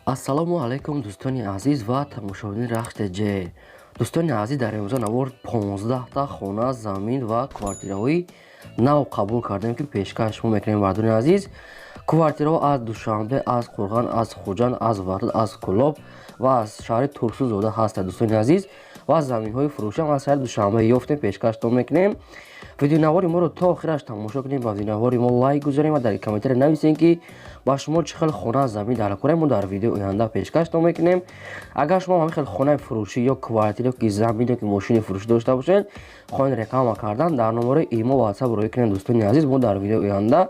Ассалому алайкум, дӯстони азиз ва тамошобини Рахш ТЖ. Дӯстони азиз, дар имрӯза навор 15та хона, замин ва квартираҳои нав қабул кардем, ки пешкаш шумо мекунем. Мардони азиз, квартираҳо аз Душанбе, аз Қурған, аз Хуҷанд, аз Ваҳдат, аз Кӯлоб ва аз шаҳри Турсунзода ҳастанд, дӯстони азиз, ва заминҳои фурӯшиам аз шаҳри Душанбе ёфтем, пешкаштон мекунем. Видеонавори моро то охираш тамошо кунем, ба видеонавори мо лайк гузорем ва дар комментария нависем, ки ба шумо чӣ хел хона, замин дар кора, мо дар видеои оянда пешкаштон мекунем. Агар шумо ҳамин хел хонаи фурӯшӣ ё квартира ё ки замин ё ки мошини фурӯшӣ дошта бошед, хоҳед реклама кардан, дар номерои имо, ватсап роҳӣ кунем. Дӯстони азиз, мо дар видеои оянда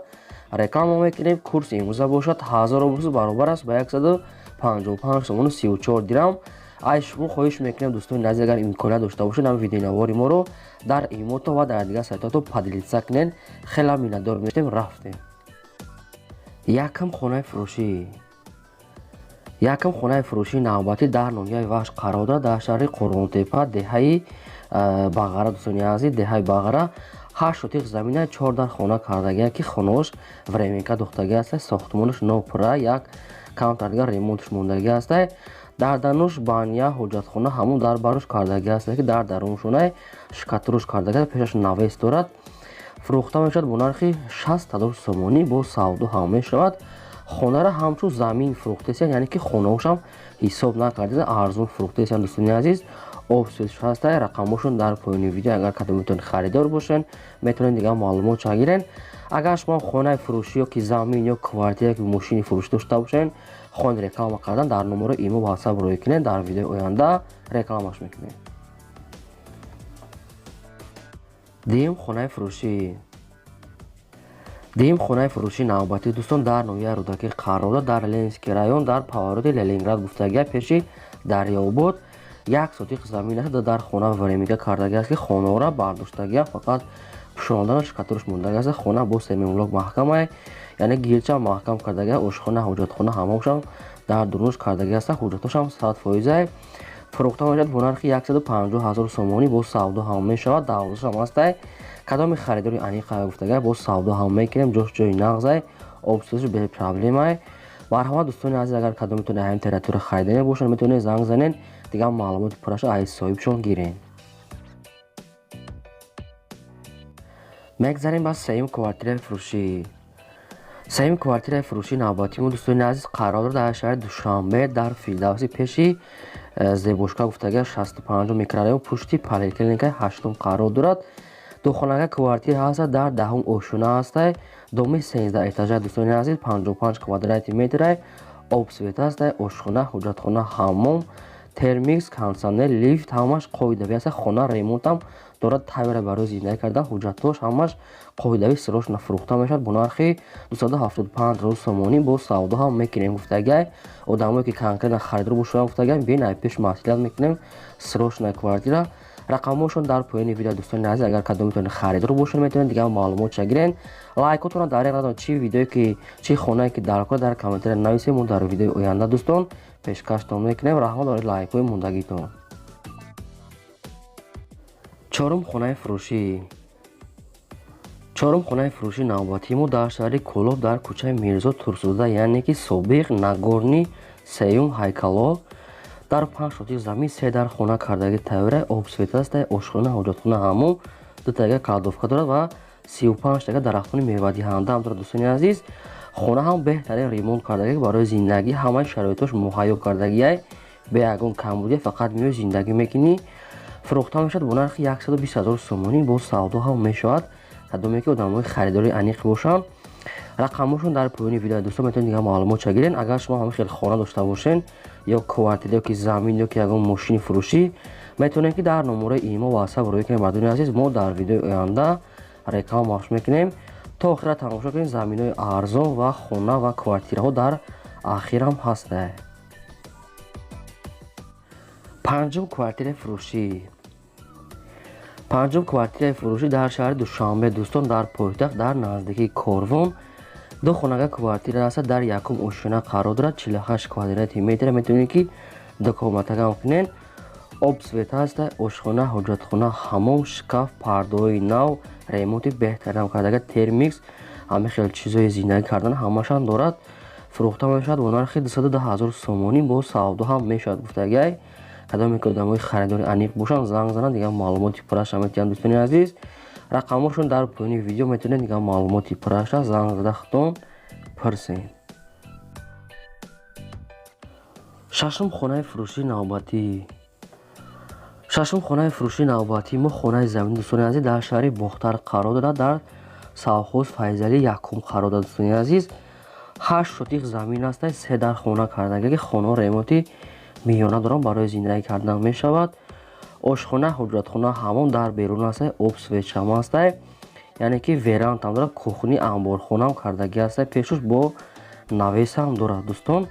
реклама мекунем. Курси имрӯза бошад 1000 рубл, баробар аст ба 155 сомону 34 дирам. Ай шумо хоҳиш мекунем, дӯстони азиз, агар имконият дошта бошед, ҳам видеонавори моро дар имото ва дар дигар сайтҳото поделиться кунед, хеле миннатдор мешавем. Рафтем. Якам хонаи фурӯшӣ. Якам хонаи фурӯшии навбатӣ дар ноҳияи Вахш қарор дорад, дар шаҳри Қурғонтепа, деҳаи Бағара. Дӯстони азиз, деҳаи Бағара, 8 сотиқ замина, 4 дар хона кардагия, ки хонаош временка духтагӣ аст, сохтмонаш нопурра, як камтар дигар ремонтш мондагӣ аст. Дар дарунаш баня, ҳоҷатхона, ҳамон дар барош кардагӣ аст, ки дар даруншонай штукатурка кардагӣ, пешаш навес дорад. Фурӯхта мешавад бо нархи 60 ҳазор сомонӣ, бо савдо ҳам мешавад. Хонара ҳамчун замин фурӯхтесиян, яъне ки хонаошам ҳисоб накарда, арзон фурӯхтесиян. Дӯстони азиз, об светш ҳаста, рақамҳошон дар поёни видео. Агар кадометон харидор бошен, метавонед дигар маълумот гирен. Агар шумо хонаи фурӯшӣ ё ки замин ё квартира ё ки мошини фурӯшӣ дошта бошен, хоҳед реклама кардан, дар номерои имо, ватсап роҳӣ кунед, дар видеои оянда рекламаш мекунем. Дуюм хонаи фурӯшӣ. Дуюм хонаи фурӯшии навбатӣ, дӯстон, дар ноҳияи Рӯдакӣ қарор дорад, дар Ленинский район, дар повороти Ленинград гуфтагия, пеши Дарёбод. 1 сотиқ замин аст, дар хона временка кардагӣ аст, ки хонаора бардоштагия, фақат пӯшонданаш, штукатурка мондагӣ аст. Хона бо семенблок маҳкамай, яъне гирча маҳкам кардагия, ошхона, ҳоҷатхона, ҳамомшам дар дурунаш кардагӣ аст, ҳуҷҷатошам 100%. Фурӯхта мешавад бо нархи 150 ҳазор сомонӣ, бо савдо ҳам мешавад, дарвозашам ҳастай. Кадоми харидори аниқа гуфтагай, бо савдо ҳам мекунем, ҷош ҷои нағзай, обсӯзиш бепроблемай. Марҳамат, дӯстони азиз, агар кадометон ҳамин территория харидане бошанд, метавонед занг занед, дигар маълумоти пурраша аз соҳибшон гирен. Мегзарем ба сеюм квартираи фурӯшӣ. Сеюм квартираи фурӯшии навбатии мо, дӯстони азиз, қарор дорад дар шаҳри Душанбе, дар Фирдавси, пеши Зебошка гуфтагия, 65 микрорайон, пушти поликлиникаи 8 қарор дорад. Духонага квартира ҳаста, дар 10-ум ошёна ҳастай, доми 13 этажа. Дӯстони азиз, 55 квадрати метрай, об свет ҳастай, ошхона, ҳуҷҷатхона, ҳаммом, термикс, кондитсионер, лифт, ҳамаш қоидавӣ аст. Хона ремонтам дорад, тайёра барои зиндагӣ кардан, ҳуҷҷатҳош ҳамаш қоидавӣ. Срочно фурӯхта мешавад бо нархи 275 ҳазор сомонӣ, бо савдо ҳам мекунем гуфтагиай. Одамое ки конкретно харидор бошанд гуфтагиай, биён ай пеш маслиҳат мекунем. Срочная квартира, рақамҳошон дар поёни видео. Дӯстони азиз, агар кадометон харидор бошед, метавонед дигар маълумотша гирен. Лайкотонро дар як чи видеое ки чи хонае ки дар кор, дар комментария нависем, мо дар видеои оянда, дӯстон, пешкаштон мекунем. Раҳмат барои лайкҳои мондагитон. Чорум хонаи фурӯшӣ. Чорум хонаи фурӯшии навбатии мо дар шаҳри Кӯлоб, дар кӯчаи Мирзо Турсунзода, яъне ки собиқ Нагорни сеюм ҳайкало, дар 5 сотиқ замин, 3 дар хона кардагӣ тайёра, об свет аст, ошхона, ҳоҷатхона, ҳаммом, 2 тага кладовка дорад ва 35 тага дарахтони мевадиҳанда ҳам дорад. Дӯстони азиз, хона ҳам беҳтарин ремонт кардагӣ, барои зиндагӣ ҳамаи шароитош муҳайё кардагиай, бе ягон камбудия, фақат меои зиндагӣ мекунӣ. Фурӯхта мешавад бо нархи 120 ҳазор сомонӣ, бо савдо ҳам мешавад. Кадоме ки одамои харидори аниқ бошанд, рақамҳошон дар поёни видео. Дӯстон, метавонед дигар маълумотша гирен. Агар шумо ҳамин хел хона дошта бошен ё квартира ё ки замин ё ки ягон мошини фурӯшӣ, метавонед ки дар номерои имо, ватсап роҳӣ кунед. Мардони азиз, мо дар видеои оянда рекламаш мекунем. То охира тамошо кунед, заминҳои арзон ва хона ва квартираҳо дар ахирам ҳастанд. Панҷум квартираи фурӯшӣ. Панҷум квартираи фурӯшӣ дар шаҳри Душанбе, дӯстон, дар пойтахт, дар наздикии Корвон, ду хонага квартира аст, дар якум ошёна қарор дорад, 48 квадрати метр, метавонед ки ду комнатагам кунед. Об свет ҳаст, ошхона, ҳоҷатхона, ҳаммом, шкаф, пардаҳои нав, ремонти беҳтаринам кардага, термикс, ҳамин хел чизҳои зиндагӣ кардан ҳамашам дорад. Фурӯхта мешавад бо нархи 210 000 сомонӣ, бо савдо ҳам мешавад гуфтагиай. Кадоме ки одамои харидори аниқ бошанд, занг зананд, дигар маълумоти пурраша метиҳанд дӯстони азиз. Рақамҳошон дар поёни видео метавонед дигар маълумоти пурраша занг зада худтон пурсед. Шашум хонаи фурӯшии навбатӣ. Шашум хонаи фурӯшии навбатӣ мо хонаи замин дӯстони азиз дар шаҳри Бохтар қарор дорад, дар совхоз Файзалӣ якум қарор дорад дӯстони азиз. 8 сотих замин аст, 3 дар хона кардагӣ, ки хонаҳо ремонти миёна доранд, барои зиндагӣ кардан мешавад. Ошхона, ҳуҷратхона, ҳамом дар берун аст, об свечам аст, яъне ки верандам дорад, кухни, анборхонаам кардагӣ аст, пешуш бо навесам дорад дӯстон.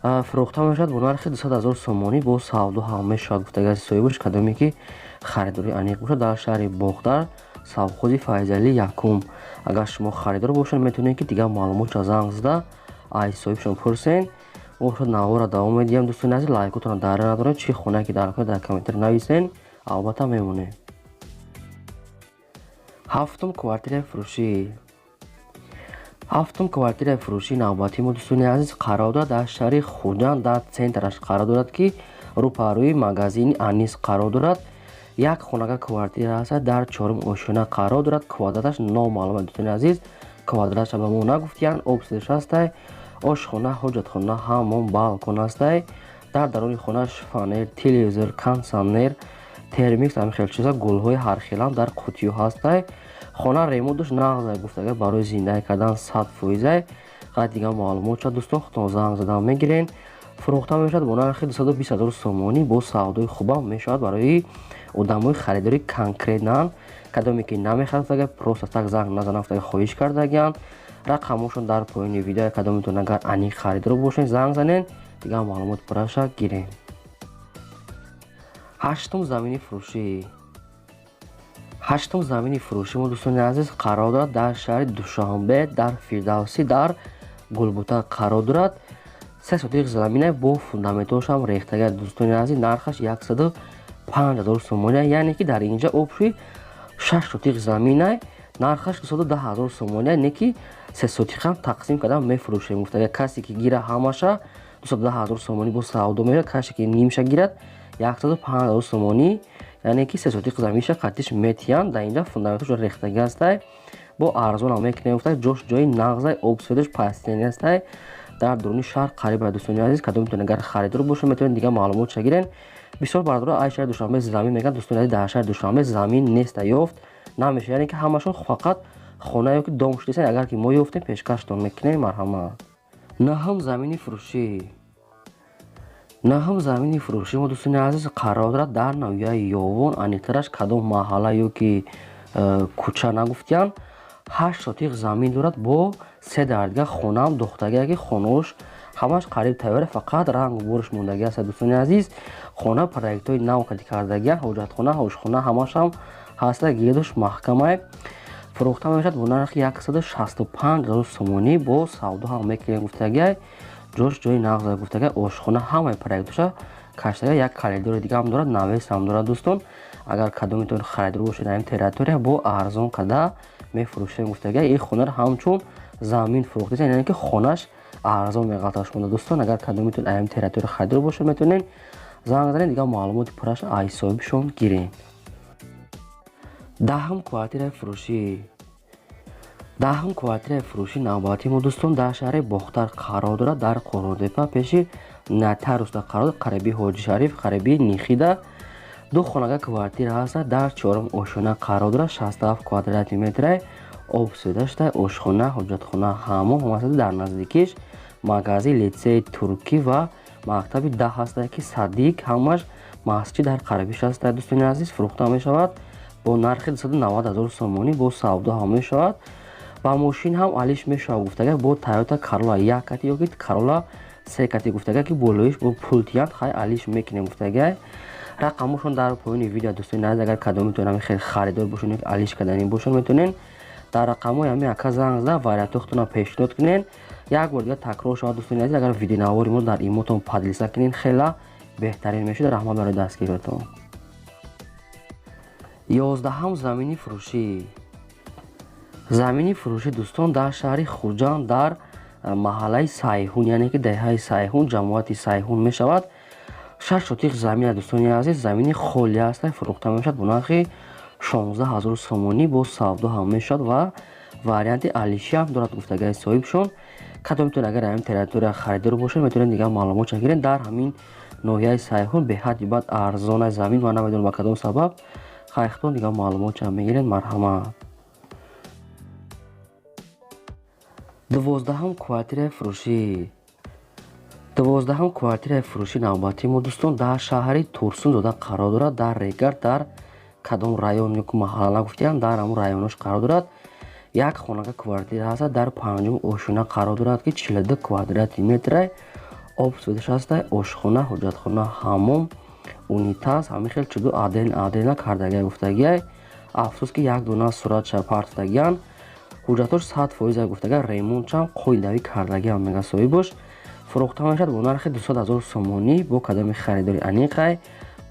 Фурӯхта мешавад бо нархи 200 000 сомонӣ, бо савдо ҳам мешавад гуфтагӣ соҳибаш. Кадоме ки харидори аниқ бошад, дар шаҳри Бохтар, совхози Файзалӣ якум. Агар шумо харидор бошед, метавонед ки дигар маълумотша занг зада аз соҳибшон пурсед. Мо шуд навора давом медиҳем дӯстони азиз. Лайкотонро дар надоред, чӣ хонае ки дар комментар нависен, албатта мемонем. Ҳафтум квартираи фурӯшӣ. Ҳафтум квартираи фурӯшии навбатии мо дӯстони азиз қарор дорад дар шаҳри Хуҷанд, дар центраш қарор дорад, ки рӯпарӯи магазини Анис қарор дорад. Як хонага квартира аст, дар чорум ошёна қарор дорад. Квадраташ номаълум аст дӯстони азиз, квадраташа ба мо нагуфтиянд. Обсеш ҳастай, ошхона, ҳоҷатхона, ҳамом, балкон ҳастай. Дар даруни хона шифонер, телевизор, кондитсионер, термикс, ҳамин хел чиза, гулҳои ҳархелам дар қутиё ҳастай. Хона ремонташ нағзай гуфтага, барои зиндагӣ кардан 100%. Қайд дигар маълумот шад дӯстон, худтон занг задан мегирен. Фурӯхта мешавад бо нархи 220 000 сомонӣ, бо савдои хубам мешавад барои одамои харидори конкретнан. Кадоме ки намехарад, агар просто так занг назананд, агар хоҳиш кардагианд. Рақамҳошон дар поёни видео, кадометон агар аниқ харидор бошед, занг занед, дигар маълумот пурраша гирем. Ҳаштум замини фурӯшӣ. Ҳаштум замини фурӯшӣ мо дӯстони азиз қарор дорад дар шаҳри Душанбе, дар Фирдавсӣ, дар Гулбута қарор дорад. 3 сотих замина бо фундаментошам рехтага дӯстони азиз. Нархаш 105 000 сомонӣ, яъне ки дар инҷа обши 6 сотих замина, нархаш 210 000 сомонӣ, не ки 3 сотихам тақсим кардан мефурӯшем гуфтага. Касе ки гира ҳамаша 210 000 сомонӣ бо савдо мешавад, касе ки нимша гирад 105 000 сомонӣ, яъне ки 3 сотих заминша қатиш метиҳанд. Дар инҷа фундаментош рехтагӣ ҳастай, бо арзонам мекунем гуфта. Ҷош ҷои нағзай, обсудаш пастени ҳастай, дар дуруни шаҳр қариб аст дӯстони азиз. Кадометон агар харидор бошед, метавонед дигар маълумотша гирен. Бисёр бардора ай шаҳри Душанбе замин мегӯянд дӯстони азиз, дар шаҳри Душанбе замин неста, ёфт намешавад, яъне ки ҳамашон фақат хона ё ки дом шудесан. Агар ки мо ёфтем, пешкаштон мекунем, марҳамат. Наҳум замини фурӯшӣ. Наҳум замини фурӯшӣ мо дӯстони азиз қарор дорад дар ноҳияи Ёвон, аниқтараш кадом маҳалла ё ки кӯча нагуфтиянд. 8 сотих замин дорад бо 3 дар дигар хонаам дохтагия, ки хонаош ҳамаш қариб тайёра, фақат рангу борш мондагӣ аст дӯстони азиз. Хона проектҳои нав кади кардагия, ҳоҷатхона, ошхона ҳамашам ҳаста, гирдуш маҳкамай. Фурӯхта мешавад бо нархи 165 000 сомонӣ, бо савдо ҳам мекунем гуфтагиай. Ҷош ҷои нағза гуфтагиай, ошхона ҳамаи проектоша каштага, як коридори дига ҳам дорад, навес ҳам дорад дӯстон. Агар кадометон харидор бошед дар ин территория, бо арзон када мефурӯшем гуфтагиай. Ин хонаро ҳамчун замин фурӯхтесан, яъне ки хонаш арзон меғалтад шумо дӯстон. Агар кадометон дар ин территория харидор бошед, метавонед занг занед, дигар маълумоти пурраша аз ҳисобишон гиред. Даҳум квартираи фурӯшӣ. Даҳум квартираи фурӯшӣ навбатии мо дӯстон дар шаҳри Бохтар қарор дорад, дар Қурғонтепа пеши нотариуста қарор дорад, қариби Ҳоҷи Шариф, қариби Нихида. 2 хонага квартира ҳаст, дар чорум ошёна қарор дорад, 67 квадрати метрай, обсудашта, ошхона, ҳоҷатхона ҳамом ҳаст. Дар наздикиш магазин, литсеи туркӣ ва мактаби 10 ҳаст, ки садик ҳамаш масҷид дар қарибиш ҳаст дӯстони азиз. Фурӯхта мешавад бо нархи 290 000 сомонӣ, бо савдо ҳам мешавад. Ба мошин ҳам алиш мешавад гуфтага, бо Toyota Corolla 1 кати ё ки Corolla 3 кати гуфтага, ки болоиш бо пул тиянд, хай алиш мекунем гуфтага. Рақамҳошон дар поёни видео дӯстони азиз. Агар кадометон ҳамин хел харидор бошед ё алиш карданӣ бошед, метавонед дар рақамҳои ҳамин ака занг зада вариантҳои пешниҳод кунед. Як бор дигар такрор шавад дӯстони азиз, агар видеонавори мо дар имотон поделиться кунед, хела беҳтарин мешуд. Раҳмат барои дастгириятон. 11 замини фурӯшӣ. Замини фурӯшӣ дӯстон дар шаҳри Хуҷанд, дар Маҳаллаи Сайҳун, яъне ки деҳаи Сайҳун, ҷамоати Сайҳун мешавад. 6 сотих замин, дӯстони азиз, замини холӣ аст, фурӯхта мешавад бо нархи 16 000 сомонӣ, бо савдо ҳам мешавад ва варианти алиши ҳам дорад гуфтагаи соҳибшон. Кадомтон агар ҳамин территория харидор бошед, метавонед дигар маълумотша гиред. Дар ҳамин ноҳияи Сайҳун беҳадди бад арзона замин, ман намедонам ба кадом сабаб. Хайхтон дигар маълумотша мегиред, марҳамат. 12-ҳам квартираи фурӯшӣ. 12-ҳам квартираи фурӯшӣ навбатии мо, дӯстон, дар шаҳри Турсунзода қарор дорад, дар Регар, дар кадом район ё маҳалла нагуфтиям, дар ҳамон районош қарор дорад. Як хонага квартира ҳаст, дар 5-ум ошёна қарор дорад, ки 42 квадрати метрай, об светаш ҳастай, ошхона, ҳоҷатхона, ҳаммом, унитаз, ҳамин хел чуду отдельно кардагиай гуфтагиай. Афсӯс ки як дона суратша партофтагиян. Ҳуҷҷатош 100% гуфтага, ремонтшам қоидавӣ кардагиам мега соҳибош. Фурӯхта мешавад бо нархи 200 000 сомонӣ, бо кадоми харидори аниқай,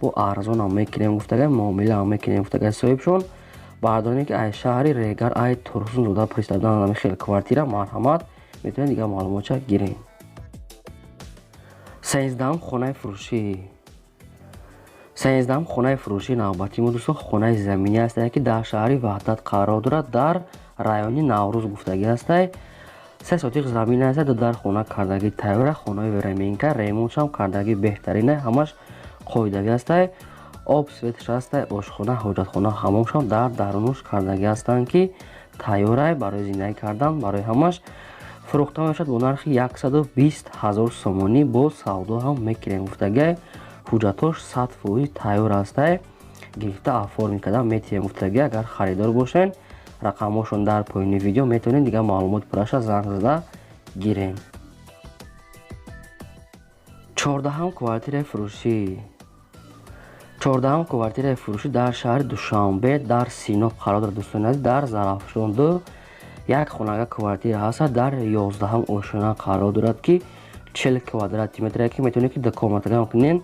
бо арзонам мекунем гуфтагай, муомилаам мекунем гуфтагай соҳибшон. Бардоне ки ай шаҳри Регар, ай Турсунзода пристабдан ҳамин хел квартира, марҳамат, метавонед дигар маълумотша гирем. 13-ҳам хонаи фурӯшӣ. 13-ҳам хонаи фурӯшии навбатии мо, дӯстон, хонаи заминӣ ҳастае, ки дар шаҳри Ваҳдат қарор дорад, дар райони Наврӯз гуфтагӣ ҳастай. 3 сотих замин аст, ду дар хона кардагӣ тайёра, хонаи временка, ремонтшам кардагӣ беҳтарина, ҳамаш қоидавӣ ҳастай. Об светаш ҳастай, ошхона, ҳоҷатхона, ҳаммомшам дар дарунуш кардагӣ ҳастанд, ки тайёрай барои зиндагӣ кардан, барои ҳамаш. Фурӯхта мешавад бо нархи 120 000 сомонӣ, бо савдо ҳам мекунем гуфтагиай. Ҳуҷҷатош 100% тайёр ҳастай, гирифта оформить карда метиҳем гуфтагиай. Агар харидор бошед, рақамҳошон дар поёни видео, метавонед дигар маълумоти пурраша занг зада гирем. 14-ҳам квартираи фурӯшӣ. 14-ҳам квартираи фурӯшӣ дар шаҳри Душанбе, дар Сино қарор дорад, дӯстони азиз, дар Зарафшон 2 як хонага квартира ҳаст, дар 11-ҳам ошёна қарор дорад, ки 40 квадрати метре, ки метавонед ки ду комнатага кунед.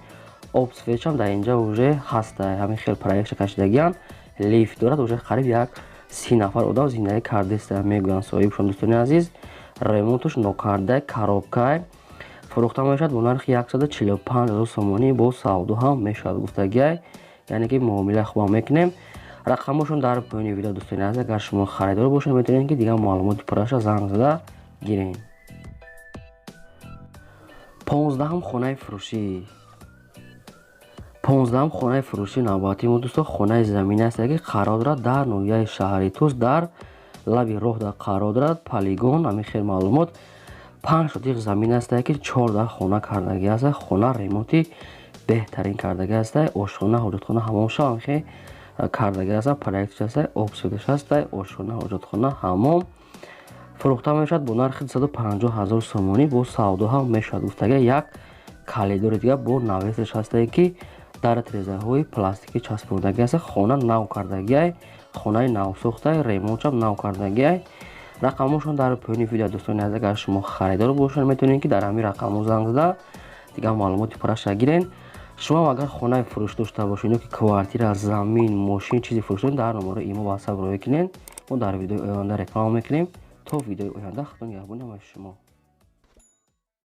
Об светшам дар инҷа уже ҳаст, ҳамин хел проектша кашидагиян, лифт дорад, уже қариб як 30 нафар одам зиндагӣ кардааст мегӯянд соҳибшон. Дӯстони азиз, ремонташ нокарда, коробкай. Фурӯхта мешавад бо нархи 145 000 сомонӣ, бо савдо ҳам мешавад гуфтагиай, яъне ки муомила хубам мекунем. Рақамҳошон дар поёни видео, дӯстони азиз, агар шумо харидор бошед, метавонед ки дигар маълумоти пурраша занг зада гирем. 15-ҳам хонаи фурӯшӣ. 15-ҳам хонаи фурӯшии навбатии мо, дӯстон, хонаи заминӣ аст, ки қарор дорад дар ноҳияи шаҳри Тӯс, дар лаби роҳ қарор дорад, полигон, ҳамин хел маълумот. 5 сотих замин аст, ки 4 дар хона кардагӣ аст, хона ремонти беҳтарин кардагӣ аст, ошхона, ҳоҷатхона, ҳаммомша ҳамин кардагӣ аст, проектш аст, об светаш аст, ошхона, ҳоҷатхона, ҳаммом. Фурӯхта мешавад бо нархи 250 000 сомонӣ, бо савдо ҳам мешавад гуфтагӣ. Як калидори дигар бо навесаш ҳастае, ки дар тирезаҳои пластикӣ часпондагӣ аст. Хона нав кардагиай, хонаи навсохтай, ремонтшам нав кардагиай. Рақамҳошон дар поёни видео, дӯстони азиз, агар шумо харидор бошед, метавонед ки дар ҳамин рақамҳо занг зада дигар маълумоти пурраша гирен. Шумо агар хонаи фурӯш дошта бошед ё ки квартира, замин, мошин, чизи фурӯш доред, дар номерои имо ватсап роҳӣ кунед, мо дар видеои оянда реклама мекунем. То видеои оянда, худо нигаҳбони ҳамаи шумо.